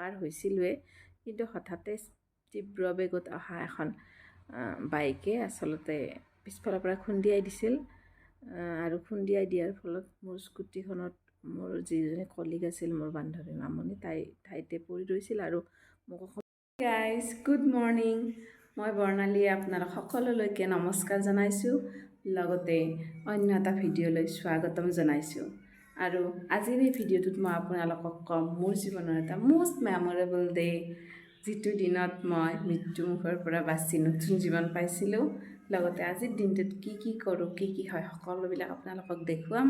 পাৰ হৈছিলোঁৱেই, কিন্তু হঠাতে তীব্ৰ বেগত অহা এখন বাইকে আচলতে পিছফালৰ পৰা খুন্দিয়াই দিছিল। আৰু খুন্দিয়াই দিয়াৰ ফলত মোৰ স্কুটিখনত মোৰ যিজনী কলিগ আছিল, মোৰ বান্ধৱী মামনি, তাই ঠাইতে পৰি ৰৈছিল আৰু মোক। Guys, good morning. মই বৰ্ণালীয়ে আপোনালোক সকলোলৈকে নমস্কাৰ জনাইছোঁ, লগতে অন্য এটা ভিডিঅ'লৈ স্বাগতম জনাইছোঁ। আৰু আজিৰ এই ভিডিঅ'টোত মই আপোনালোকক ক'ম মোৰ জীৱনৰ এটা মষ্ট মেমৰেবল ডে, যিটো দিনত মই মৃত্যুমুখৰ পৰা বাচি নতুন জীৱন পাইছিলোঁ। লগতে আজিৰ দিনটোত কি কি কৰোঁ, কি কি হয়, সকলোবিলাক আপোনালোকক দেখুৱাম।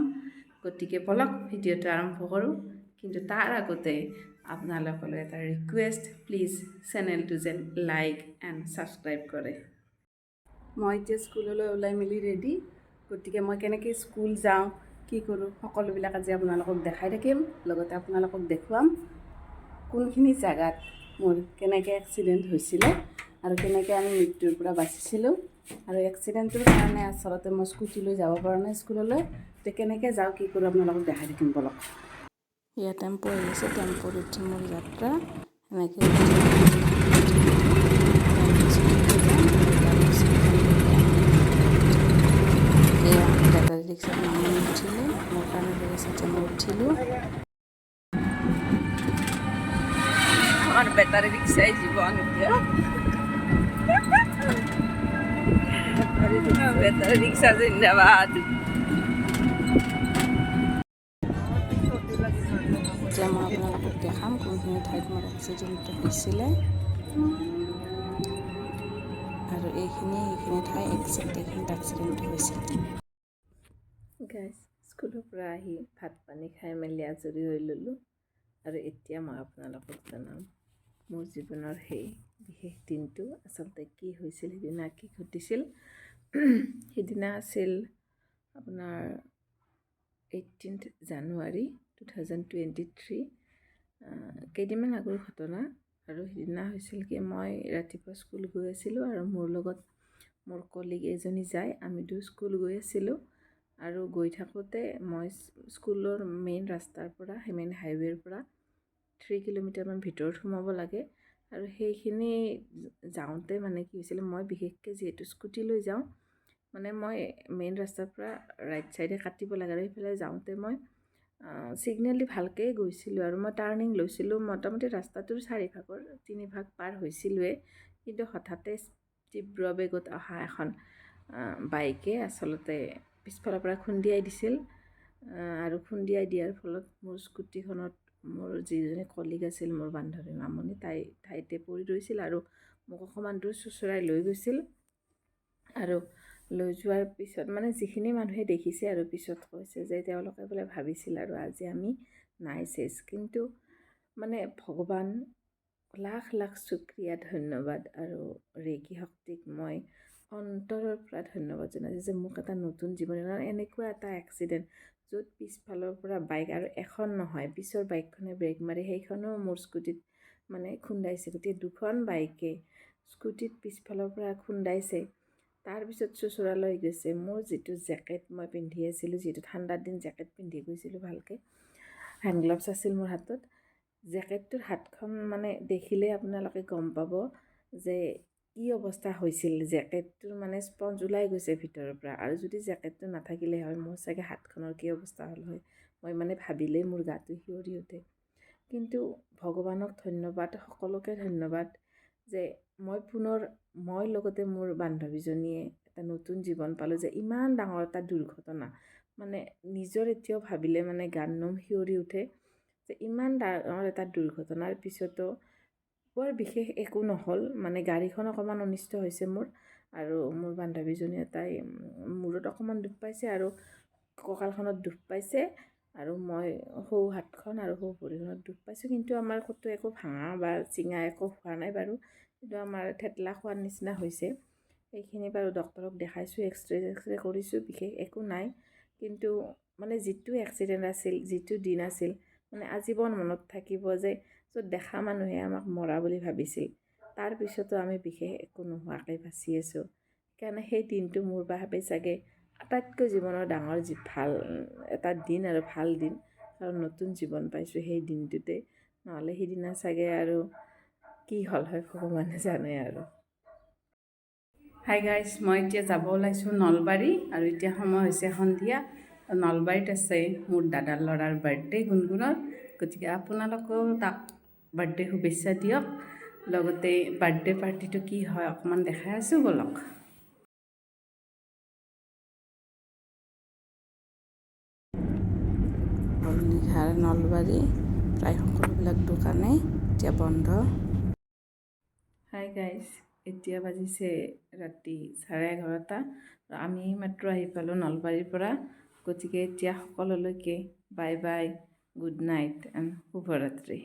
গতিকে বলক, ভিডিঅ'টো আৰম্ভ কৰোঁ। কিন্তু তাৰ আগতে আপোনালোকলৈ এটা ৰিকুৱেষ্ট, প্লিজ চেনেলটো যেন লাইক এণ্ড ছাবস্ক্ৰাইব কৰে। মই এতিয়া স্কুললৈ ওলাই মেলি ৰেডি। গতিকে মই কেনেকৈ স্কুল যাওঁ, কি কৰোঁ, সকলোবিলাক আজি আপোনালোকক দেখাই থাকিম। লগতে আপোনালোকক দেখুৱাম কোনখিনি জেগাত মোৰ কেনেকৈ এক্সিডেণ্ট হৈছিলে আৰু কেনেকৈ আমি মৃত্যুৰ পৰা বাচিছিলোঁ। আৰু এক্সিডেণ্টটোৰ কাৰণে আচলতে মই স্কুটি লৈ যাব পৰা নাই স্কুললৈ। এতিয়া কেনেকৈ যাওঁ, কি কৰোঁ, আপোনালোকক দেখাই থাকিম। বলক। ইয়াত টেম্পো আহি আছে। টেম্পোত উঠি মোৰ যাত্ৰা। এনেকৈ উঠি যাম আৰু তাৰপিছত এয়া বেটাৰী ৰিক্সাত মামনি উঠিলে, মোৰ কাৰণে ৰৈ আছে। এতিয়া মই উঠিলোঁ। আমাৰ বেটাৰী ৰিক্সাই জীৱন এতিয়া। বেটাৰী ৰিক্সা জিন্দাবাদ। এতিয়া মই আপোনালোকক দেখাম কোনখিনি ঠাইত মোৰ এক্সিডেণ্টটো হৈছিলে। আৰু এইখিনি ঠাই, একজেক্ট এইখিনিত এক্সিডেণ্টটো হৈছিল। গাইজ, স্কুলৰ পৰা আহি ভাত পানী খাই মেলি আজৰি হৈ ল'লোঁ। আৰু এতিয়া মই আপোনালোকক জনাম মোৰ জীৱনৰ সেই বিশেষ দিনটো আচলতে কি হৈছিল, সিদিনা কি ঘটিছিল। সিদিনা আছিল আপোনাৰ 18th January 2023, কেইদিনমান আগৰ ঘটনা। আৰু সিদিনা হৈছিল কি, মই ৰাতিপুৱা স্কুল গৈ আছিলোঁ আৰু মোৰ লগত মোৰ কলিগ এজনী যায়। আমি দুয়ো স্কুল গৈ আছিলোঁ। আৰু গৈ থাকোঁতে মই স্কুলৰ মেইন ৰাস্তাৰ পৰা, সেই মেইন হাইৱেৰ পৰা 3 কিলোমিটাৰমান ভিতৰত সোমাব লাগে। আৰু সেইখিনি যাওঁতে মানে কি হৈছিলে, মই বিশেষকৈ যিহেতু স্কুটি লৈ যাওঁ, মানে মই মেইন ৰাস্তাৰ পৰা ৰাইট ছাইডে কাটিব লাগে। আৰু সেইফালে যাওঁতে মই ছিগনেল দি ভালকৈয়ে গৈছিলোঁ আৰু মই টাৰ্ণিং লৈছিলোঁ। মোটামুটি ৰাস্তাটোৰ চাৰিভাগৰ তিনিভাগ পাৰ হৈছিলোঁৱেই, কিন্তু হঠাতে তীব্ৰ বেগত অহা এখন বাইকে আচলতে পিছফালৰ পৰা খুন্দিয়াই দিছিল। আৰু খুন্দিয়াই দিয়াৰ ফলত মোৰ স্কুটিখনত মোৰ যিজনী কলিগ আছিল, মোৰ বান্ধৱী মামনি, তাই ঠাইতে পৰি ৰৈছিল আৰু মোক অকণমান দূৰ চোঁচৰাই লৈ গৈছিল। আৰু লৈ যোৱাৰ পিছত মানে যিখিনি মানুহে দেখিছে আৰু পিছত কৈছে যে তেওঁলোকে বোলে ভাবিছিল আৰু আজি আমি নাই, চেচ। কিন্তু মানে ভগৱান, লাখ লাখ শুক্ৰিয়া, ধন্যবাদ আৰু ৰেকি শক্তিক মই অন্তৰৰ পৰা ধন্যবাদ জনাইছোঁ যে মোক এটা নতুন জীৱন, এনেকুৱা এটা এক্সিডেণ্ট য'ত পিছফালৰ পৰা বাইক, আৰু এখন নহয়, পিছৰ বাইকখনে ব্ৰেক মাৰি সেইখনো মোৰ স্কুটিত মানে খুন্দাইছে। গতিকে দুখন বাইকে স্কুটিত পিছফালৰ পৰা খুন্দাইছে, তাৰপিছত চোঁচৰা লৈ গৈছে। মোৰ যিটো জেকেট মই পিন্ধি আছিলোঁ, যিহেতু ঠাণ্ডাৰ দিন, জেকেট পিন্ধি গৈছিলোঁ ভালকৈ, হেণ্ড গ্ল'ভছ আছিল মোৰ হাতত, জেকেটটোৰ হাতখন মানে দেখিলেই আপোনালোকে গম পাব যে কি অৱস্থা হৈছিল। জেকেটটোৰ মানে স্পঞ্জ ওলাই গৈছে ভিতৰৰ পৰা। আৰু যদি জেকেটটো নাথাকিলে হয়, মোৰ চাগে হাতখনৰ কি অৱস্থা হ'ল হয়, মই মানে ভাবিলেই মোৰ গাটো শিয়ৰি উঠে। কিন্তু ভগৱানক ধন্যবাদ, সকলোকে ধন্যবাদ যে মই পুনৰ, মই লগতে মোৰ বান্ধৱীজনীয়ে এটা নতুন জীৱন পালোঁ। যে ইমান ডাঙৰ এটা দুৰ্ঘটনা, মানে নিজৰ এতিয়াও ভাবিলে মানে গাৰ নোম শিয়ৰি উঠে যে ইমান ডাঙৰ এটা দুৰ্ঘটনাৰ পিছতো বৰ বিশেষ একো নহ'ল। মানে গাড়ীখন অকণমান অনিষ্ট হৈছে মোৰ, আৰু মোৰ বান্ধৱীজনীয়ে তাই মূৰত অকণমান দুখ পাইছে আৰু কঁকালখনত দুখ পাইছে আৰু মই সোঁ হাতখন আৰু সোঁ ভৰিখনত দুখ পাইছোঁ। কিন্তু আমাৰ ক'তো একো ভাঙা বা চিঙা একো হোৱা নাই বাৰু। কিন্তু আমাৰ থেতেলা খোৱাৰ নিচিনা হৈছে। সেইখিনি বাৰু ডক্টৰক দেখাইছোঁ, এক্সৰে চেক্সৰে কৰিছোঁ, বিশেষ একো নাই। কিন্তু মানে যিটো এক্সিডেণ্ট আছিল, যিটো দিন আছিল, মানে আজীৱন মনত থাকিব যে য'ত দেখা মানুহে আমাক মৰা বুলি ভাবিছিল, তাৰপিছতো আমি বিশেষ একো নোহোৱাকৈ বাচি আছোঁ। সেইকাৰণে সেই দিনটো মোৰ বাবে চাগে আটাইতকৈ জীৱনৰ ডাঙৰ যি ভাল এটা দিন আৰু ভাল দিন, কাৰণ নতুন জীৱন পাইছোঁ সেই দিনটোতে। নহ'লে সিদিনা চাগে আৰু কি হ'ল হয় ভগৱানে জানে আৰু। হাই গাইজ, মই এতিয়া যাব ওলাইছোঁ নলবাৰী আৰু এতিয়া সময় হৈছে সন্ধিয়া। নলবাৰীত আছে মোৰ দাদাৰ ল'ৰাৰ বাৰ্থডে, গুণগুণৰ। গতিকে আপোনালোকেও তাক বাৰ্থডে শুভেচ্ছা দিয়ক। লগতে বাৰ্থডে পাৰ্টিটো কি হয় অকণমান দেখাই আছোঁ, ব'লক। হ'ল নিশাৰ নলবাৰী, প্ৰায় সকলোবিলাক দোকানেই এতিয়া বন্ধ। হাই গাইজ, এতিয়া বাজিছে ৰাতি 11:30। আমি মাত্ৰ আহি পালোঁ নলবাৰীৰ পৰা। গতিকে এতিয়া সকলোলৈকে bye bye, good night and শুভৰাত্ৰি।